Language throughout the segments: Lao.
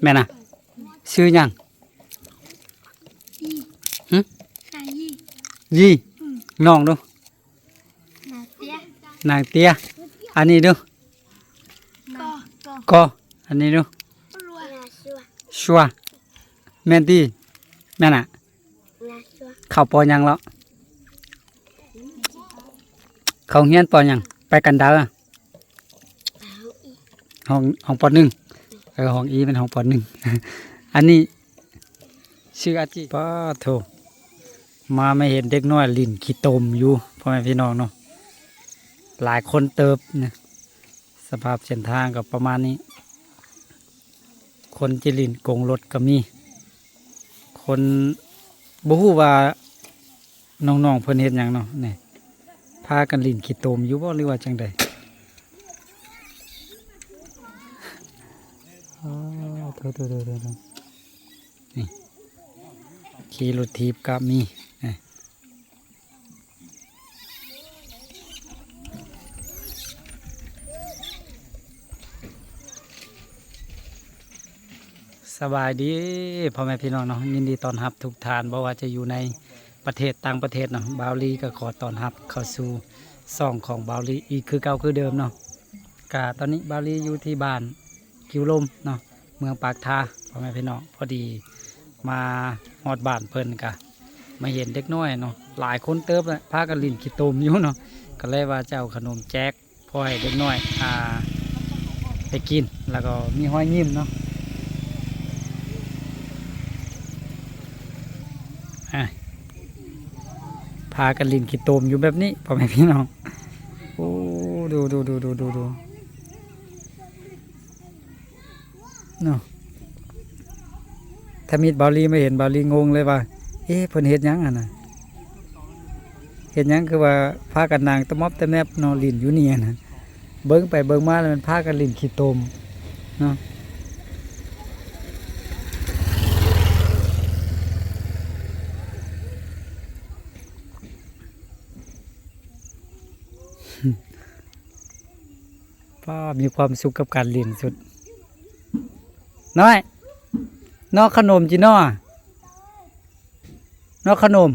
ແມ່ນນະ? ຊື່ຫຍັງ? ຫຶ? ນາງຢີ ຢີ ອືມ ນ້ອງດູ ນາງເຕ້ຍ ນາງເຕ້ຍ ອັນນີ້ດູ ກໍ ກໍ ກໍ ອັນນີ້ດູ ຊົວ ຊົວ ແມ່ນຕິ? ແມ່ນນະ? ເຂົ້າ ປໍ ຫຍັງແລ້ວ? ເຂົ້າຮຽນ ປໍ ຫຍັງ? ໄປກັນດາວ ຫ້ອງ ຫ້ອງ ປໍ ໜຶ່ງ ເອີ ຫ້ອງ ອີ ແມ່ນຫ້ອງ ປໍ ໜຶ່ງ ອັນນີ້ຊື່ອາຈິ ປາໂທ ມາ ມາເຫັນເດັກນ້ອຍຫຼິ້ນຂີ້ຕົມຢູ່ ພໍ່ແມ່ພີ່ນ້ອງເນາະ ຫຼາຍຄົນເຕີບນະ ສະພາບເສັ້ນທາງກໍປະມານນີ້ ຄົນຈະຫຼິ້ນກົງລົດກໍມີ ຄົນ ບໍ່ຮູ້ວ່ານ້ອງໆເພິ່ນເຮັດຫຍັງເນາະ ນີ້ ພາກັນຫຼິ້ນຂີ້ຕົມຢູ່ບໍ່ ຫຼືວ່າຈັ່ງໃດ? ອໍ ໂທໆໆໆ ນີ້ ຂີ່ລົດຖີບກໍມີ ນີ້. ສະບາຍດີພໍ່ແມ່ພີ່ນ້ອງເນາະ ຍິນດີຕ້ອນຮັບທຸກທ່ານ ບໍ່ວ່າຈະຢູ່ໃນປະເທດຕ່າງປະເທດເນາະ ບ່າວລີກໍຂໍຕ້ອນຮັບເຂົ້າສູ່ຊ່ອງຂອງບ່າວລີອີກຄືເກົ່າຄືເດີມເນາະ. ກະຕອນນີ້ບ່າວລີຢູ່ທີ່ບ້ານ ກິວລົມເນາະ ເມືອງປາກທາ ພໍ່ແມ່ພີ່ນ້ອງ ພໍດີມາຮອດບ້ານເພິ່ນກະມາເຫັນເດັກນ້ອຍເນາະ ຫຼາຍຄົນເຕີບແຫຼະ ພາກັນຫຼິ້ນຂີ້ຕົມຢູ່ເນາະ ກໍເລີຍວ່າຈະເອົາຂະໜົມແຈກ ພໍໃຫ້ເດັກນ້ອຍ ອ່າ ໄດ້ກິນ ແລ້ວກໍມີຮອຍຍິ້ມເນາະ ອາ ພາກັນຫຼິ້ນຂີ້ຕົມຢູ່ແບບນີ້ ພໍ່ແມ່ພີ່ນ້ອງ ໂອ້ ດູໆໆໆໆ ເນາະ ຖ້າມີດບ່າວລີມາເຫັນ ບ່າວລີງົງເລີຍວ່າ ເອ ເພິ່ນເຮັດຫຍັງຫັ້ນນະ ເຮັດຫຍັງຄືວ່າພາກັນນັ່ງຕະໝອບຕະແໝບເນາະ ຫຼິ້ນຢູ່ນີ້ຫັ້ນນະ ເບິ່ງໄປເບິ່ງມາແລ້ວມັນພາກັນຫຼິ້ນຂີ້ຕົມເນາະ. ປ້າ ມີຄວາມສຸກກັບການຫຼິ້ນສຸດ. ນ້ອຍ ນອກຂະໜົມຈິນໍ ນອກຂະໜົມ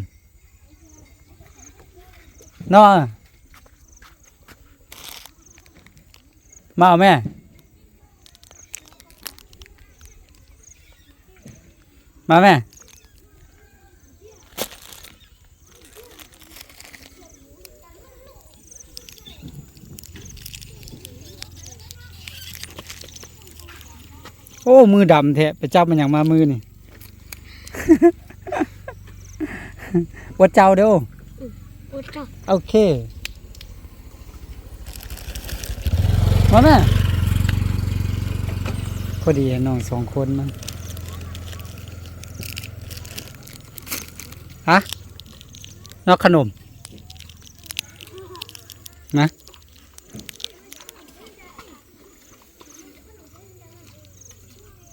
ນໍ ມາເອົາແມ່. ມາແມ່. ໂອ້ ມືດຳແທ້ ໄປຈັບມາຫຍັງມາມືນີ້? ອວດເຈົ້າເດີ້. ອືມ ອວດເຈົ້າ. ໂອເຄ ມາແມ່. ພໍດີນ້ອງສອງຄົນມັນ ຮະ ນອກຂະໜົມ ນະ.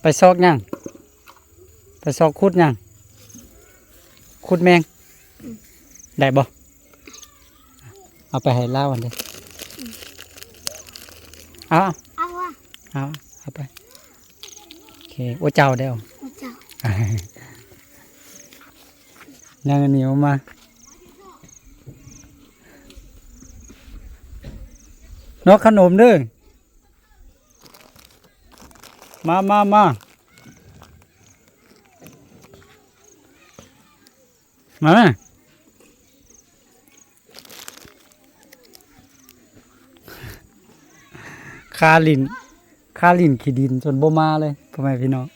ໄປຊອກຫຍັງ? ໄປຊອກຂຸດຫຍັງ? ຂຸດແມງ. ອືມ ໄດ້ບໍ່? ເອົາໄປໃຫ້ລາວຫັ້ນເດີ້. ອືມ ເອົາ ເອົາ ເອົາ ເອົາ ເອົາໄປ. ໂອເຄ ໂອເຈົ້າເດີ້. ໂອເຈົ້າ. ຍັງໜີອອກມາ. ນອກຂະໜົມເດີ້. ມາ ມາ ມາ ມາ. ຄາຫຼິ້ນ ຄາຫຼິ້ນຂີ້ດິນຈົນບໍ່ມາເລີຍ ພໍ່ແມ່ພີ່ນ້ອງ.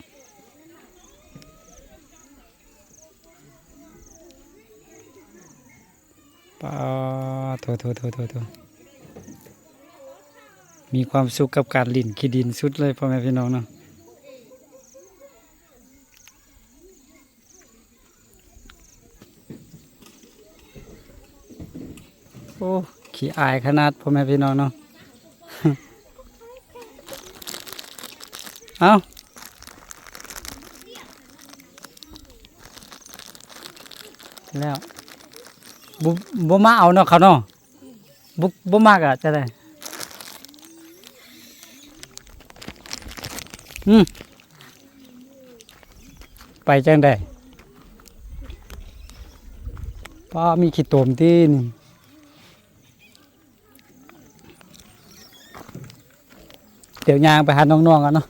ປາໂທ ໂທ ໂທ ໂທ ໂທ ມີຄວາມສຸກກັບການຫຼິ້ນຂີ້ດິນສຸດເລີຍ ພໍ່ແມ່ພີ່ນ້ອງເນາະ. ໂອ້ ຂີ້ອາຍຂະໜາດ ພໍ່ແມ່ພີ່ນ້ອງເນາະ. ເອົ້າ ແລ້ວ ບໍ່ ບໍ່ມາເອົາເນາະ ເຂົາເນາະ. ບໍ່ ບໍ່ມັກອະ ຈັ່ງໃດ? ອືມ ໄປຈັ່ງໃດ? ປ້າ ມີຂີ້ຕົມຕິນີ້. ດຽວຍ່າງໄປຫານ້ອງໆ ກ່ອນເນາະ.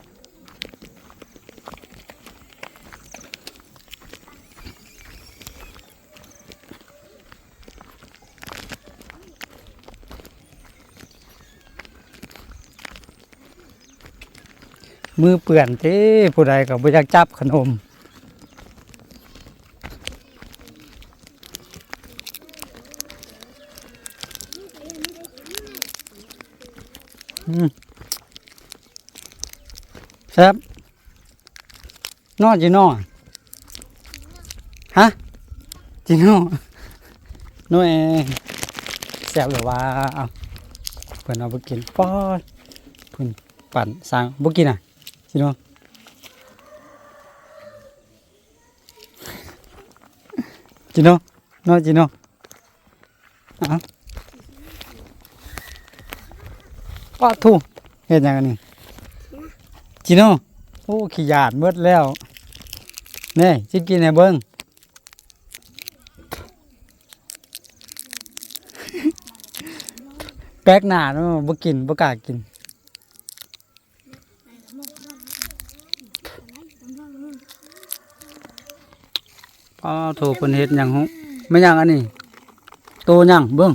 ມືເປື້ອນຕິ ຜູ້ໃດກໍບໍ່ຢາກຈັບຂະໜົມ. ອືມ ແຊບ. ນໍ ຈີໂນ່ ຮະ ຈີໂນ່ ໂນ່ ແຊບຫຼືວ່າ ເອົາ ເພິ່ນເອົາໄປກິນ. ປ້າ ເພິ່ນປັ່ນສ້າງ ບໍ່ກິນນະ ຈີໂນ່ ຈີໂນ່ ໂນ່ ຈີໂນ່. ອ້າວ ປາໂທ້ ເຮັດຫຍັງອັນນີ້ ຈີໂນ່? ໂອ້ ຂີ້ຢ້ານເບິດແລ້ວ ນີ້ ຊິກິນໃຫ້ເບິ່ງ. ແປກໜ້າເນາະ ບໍ່ກິນ ບໍ່ກ້າກິນ. ປາໂທ້ ເພິ່ນເຮັດຫຍັງຮູ້? ແມ່ນຫຍັງອັນນີ້? ໂຕຫຍັງ? ເບິ່ງ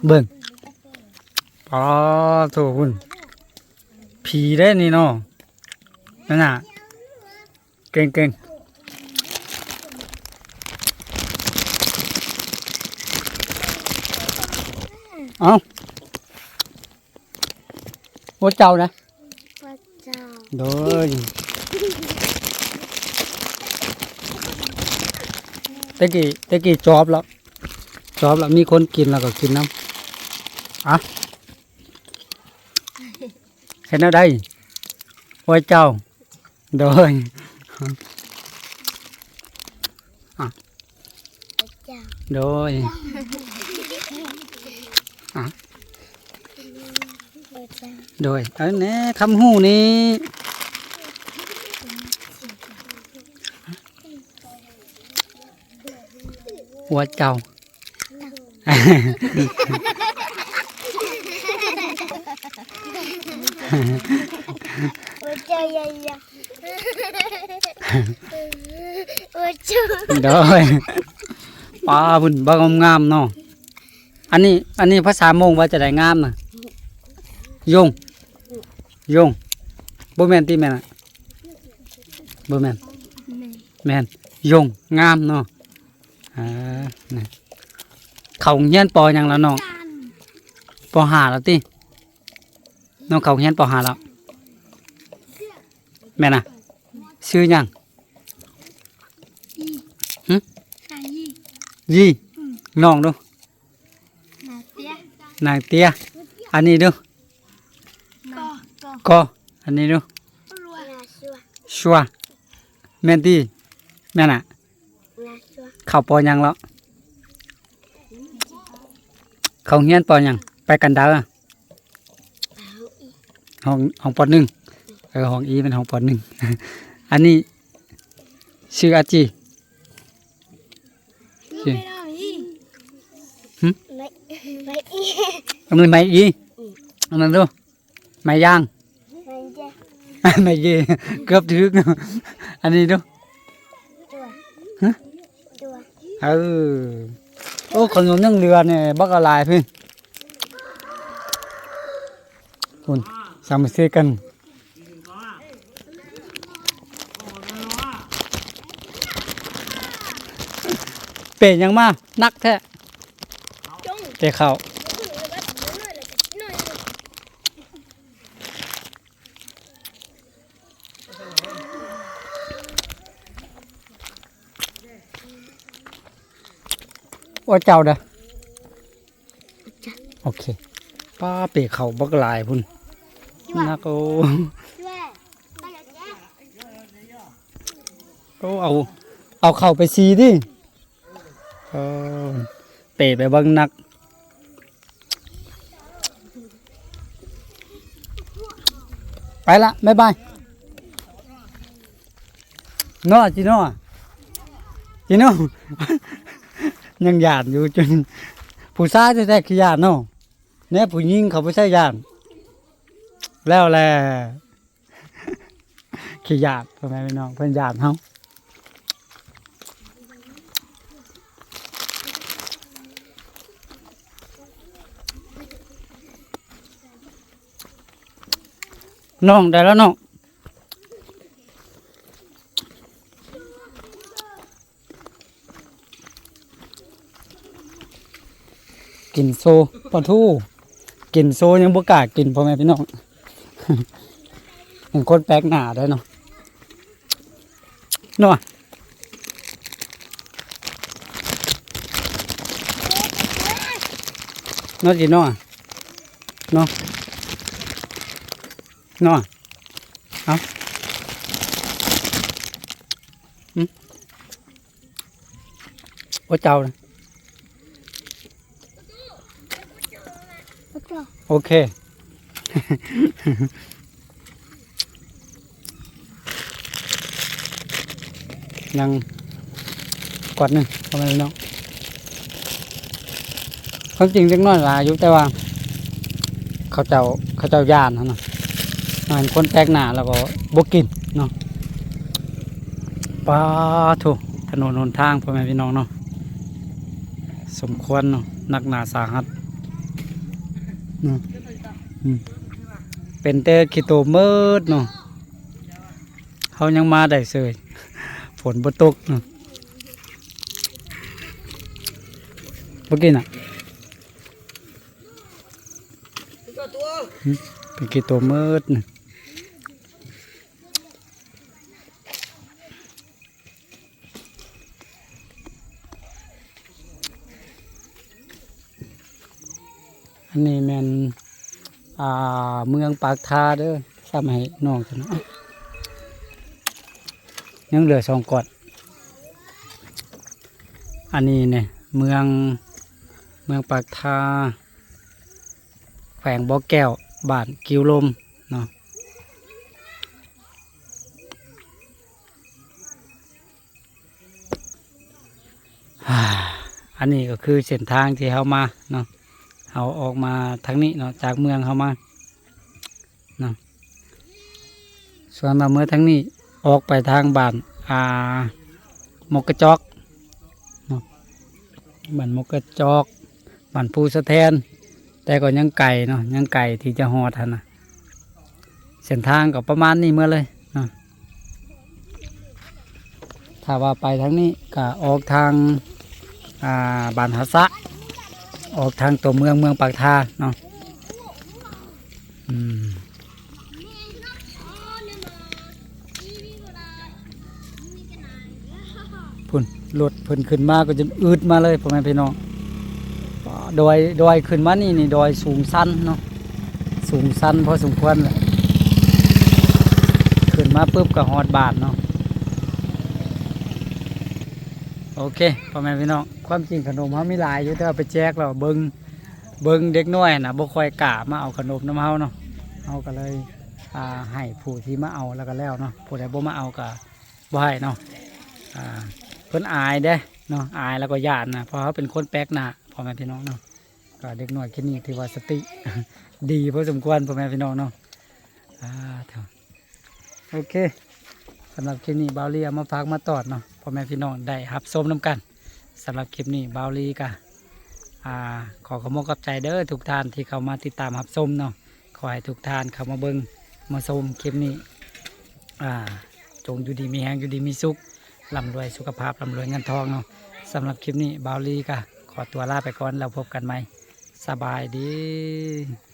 ເບິ່ງ ປາໂທ້ ພຸ້ນ ຜີເດ້ນີ້ເນາະ ນັ້ນນະ ເກັ່ງໆ ເອົ້າ. ໂອ້ ເຈົ້ານະ ພະເຈົ້າ ໂດຍ ແຕ່ກີ້ ແຕ່ກີ້ຈອບແລ້ວ ຈອບແລ້ວ ມີຄົນກິນແລ້ວກໍກິນນຳ. ອະ ເຮັດແນວໃດ? ໂອ້ຍ ເຈົ້າ ໂດຍ ອະ ໂດຍ ອະ ໂດຍ ເອີ ແນ່ ຄຳຮູ້ນີ້ ຫົວເຈົ້າ ຫົວເຈົ້າ ໂດຍ ປ້າ ພຸ້ນ ບັກງາມໆ ເນາະ. ອັນນີ້ ອັນນີ້ພາສາມົ້ງວ່າຈະໄດ້ງາມນະ? ຍົງ ຍົງ ບໍ່ແມ່ນຕິ ແມ່ນລະ? ບໍ່ແມ່ນ ແມ່ນ ແມ່ນ ຍົງ ງາມເນາະ. ເອີ ນີ້ ເຂົ້າໂຮງຮຽນ ປໍ ຫຍັງລະນ້ອງ? ປໍ ຫ້າ ລະຕິ? ນ້ອງເຂົ້າຮຽນ ປໍ ຫ້າ ແລ້ວ ແມ່ນນະ? ຊື່ຫຍັງ? ຫຶ? ນາງ ຢີ ອືມ ນ້ອງດູ ນາງເຕ້ຍ ນາງເຕ້ຍ. ອັນນີ້ດູ ກໍ ກໍ ອັນນີ້ດູ ຊົວ ແມ່ນຕິ? ແມ່ນນະ? ເຂົ້າ ປໍ ຫຍັງແລ້ວ? ເຂົ້າຮຽນ ປໍ ຫຍັງ? ໄປກັນດາ ຫ້ອງ ຫ້ອງ ປໍ ໜຶ່ງ. ເອີ ຫ້ອງ ອີ ແມ່ນຫ້ອງ ປໍ ໜຶ່ງ. ອັນນີ້ຊື່ອາຈີ ຊື່ ຫຶ? ໄມ້ ໄມ້ອີ ອັນນັ້ນໄມ້ອີ ອັນນັ້ນດູ ໄມ້ຢາງ ໄມ້ເຢ ເກືອບຖືກ. ອັນນີ້ດູ ຫຶ? ເອີ ໂອ້ ຂະໜົມຍັງເຫຼືອແນ່ ບັກຫຼາຍພຸ້ນ ພຸ້ນ ສາມັກຄີກັນ. ເປ້ຫຍັງມາ ໜັກແທ້ ເປ້ເຂົ້າ. ໂອ້ ເຈົ້າເດີ້ ໂອເຄ. ປ້າ ເປ້ເຂົ້າບັກຫຼາຍພຸ້ນ ໜັກ. ໂອ້ ໂອ້ ເອົາ ເອົາເຂົ້າໄປສີ່ຕິ. ເອີ ເປ້ໄປເບິ່ງໜັກ. ໄປລະ ບາຍບາຍ. ເນາະ ຈີໂນ່ ຈີໂນ່ ຍັງຢ້ານຢູ່ ຈົນຜູ້ຊາຍແທ້ໆຂີ້ຢ້ານເນາະ ແນວຜູ້ຍິງເຂົາບໍ່ໃຊ້ຢ້ານ ແລ້ວແຫຼະ ຂີ້ຢ້ານ ພໍ່ແມ່ພີ່ນ້ອງ ເພິ່ນຢ້ານເຮົາ ນ້ອງໄດ້ແລ້ວເນາະ ກິນໂຊ ປາທູ ກິນໂຊຍັງບໍ່ກ້າກິນ ພໍ່ແມ່ພີ່ນ້ອງ ເປັນຄົນແປກໜ້າໄດ໋ເນາະ ເນາະ ເນາະ ຈີໂນ່ ເນາະ ເນາະ ເອົາ ອືມ ໂອ້ ເຈົ້ານະ ໂອເຄ ຍັງກອດໜຶ່ງ ພໍ່ແມ່ພີ່ນ້ອງ ຄວາມຈິງເດັກນ້ອຍຫຼາຍຢູ່ ແຕ່ວ່າເຂົາເຈົ້າ ເຂົາເຈົ້າຢ້ານຫັ້ນນະ ເຫັນຄົນແປກໜ້າແລ້ວກໍບໍ່ກິນເນາະ ປາໂທ້ ຖະໜົນຫົນທາງ ພໍ່ແມ່ພີ່ນ້ອງເນາະ ສົມຄວນເນາະ ໜັກໜາສາຫັດເນາະ ອືມ ເປັນແຕ່ຂີ້ຕົວມືດເນາະ ເຮົາຍັງມາໄດ້ເສີຍ ຝົນບໍ່ຕົກເນາະ ບໍ່ກິນນະ ອືມ ເປັນຂີ້ຕົວມືດນະ. ອັນນີ້ແມ່ນ ອ່າ ເມືອງປາກທາເດີ ຊ້ຳໃຫ້ນ້ອງເພິ່ນເນາະ ຍັງເຫຼືອສອງກ້ອນ ອັນນີ້ແນ່ ເມືອງ ເມືອງປາກທາ ແຂວງບໍ່ແກ້ວ ບ້ານກິວລົມເນາະ. ອັນນີ້ກໍຄືເສັ້ນທາງທີ່ເຮົາມາເນາະ ເຮົາອອກມາທາງນີ້ເນາະ ຈາກເມືອງເຮົາມາເນາະ ສ່ວນວ່າເມືອທາງນີ້ອອກໄປທາງບ້ານ ອ່າ ມົກກະຈອກເນາະ ບ້ານມົກກະຈອກ ບ້ານພູສະແທນ ແຕ່ກໍຍັງໄກເນາະ ຍັງໄກທີ່ຈະຮອດຫັ້ນນະ ເສັ້ນທາງກໍປະມານນີ້ໝົດເລີຍເນາະ ຖ້າວ່າໄປທາງນີ້ກໍອອກທາງ ອ່າ ບ້ານຫາສະ ອອກທາງຕົວເມືອງ ເມືອງປາກທາເນາະ ອືມ. ພຸ້ນ ລົດເພິ່ນຂຶ້ນມາກໍຈົນອືດມາເລີຍ ພໍ່ແມ່ພີ່ນ້ອງ ດອຍ ດອຍຂຶ້ນມານີ້ນີ້ ດອຍສູງຊັນເນາະ ສູງຊັນພໍສົມຄວນແຫຼະ ຂຶ້ນມາປຶບກໍຮອດບ້ານເນາະ ໂອເຄ ພໍ່ແມ່ພີ່ນ້ອງ ຄວາມຈິງຂະໜົມເຮົາມີຫຼາຍຢູ່ ແຕ່ວ່າໄປແຈກແລ້ວ ເບິ່ງ ເບິ່ງເດັກນ້ອຍຫັ້ນນະ ບໍ່ຄ່ອຍກ້າມາເອົາຂະໜົມນຳເຮົາເນາະ ເຮົາກໍເລີຍ ອ່າ ໃຫ້ຜູ້ທີ່ມາເອົາແລ້ວກໍແລ້ວເນາະ ຜູ້ໃດບໍ່ມາເອົາກໍບໍ່ໃຫ້ເນາະ ອ່າ ເພິ່ນອາຍເດ້ເນາະ ອາຍແລ້ວກໍຢ້ານນະ ເພາະເຮົາເປັນຄົນແປກໜ້າ ພໍ່ແມ່ພີ່ນ້ອງເນາະ ກໍເດັກນ້ອຍເຂດນີ້ຖືວ່າສະຕິດີພໍສົມຄວນ ພໍ່ແມ່ພີ່ນ້ອງເນາະ ອ່າ ໂອເຄ ສຳລັບຄລິບນີ້ບ່າວລີເອົາມາຝາກມາຕ້ອນເນາະ ພໍ່ແມ່ພີ່ນ້ອງໄດ້ຮັບຊົມນຳກັນ ສຳລັບຄລິບນີ້ບ່າວລີກະ ອ່າ ຂໍຂອບອົກຂອບໃຈເດີທຸກທ່ານທີ່ເຂົ້າມາຕິດຕາມຮັບຊົມເນາະ ຂໍໃຫ້ທຸກທ່ານເຂົ້າມາເບິ່ງມາຊົມຄລິບນີ້ ອ່າ ຈົ່ງຢູ່ດີມີແຮງ ຢູ່ດີມີສຸກ ລ່ຳລວຍສຸຂະພາບ ລ່ຳລວຍເງິນທອງເນາະ ສຳລັບຄລິບນີ້ບ່າວລີກະຂໍຕົວລາໄປກ່ອນ ແລ້ວພົບກັນໃໝ່ ສະບາຍດີ.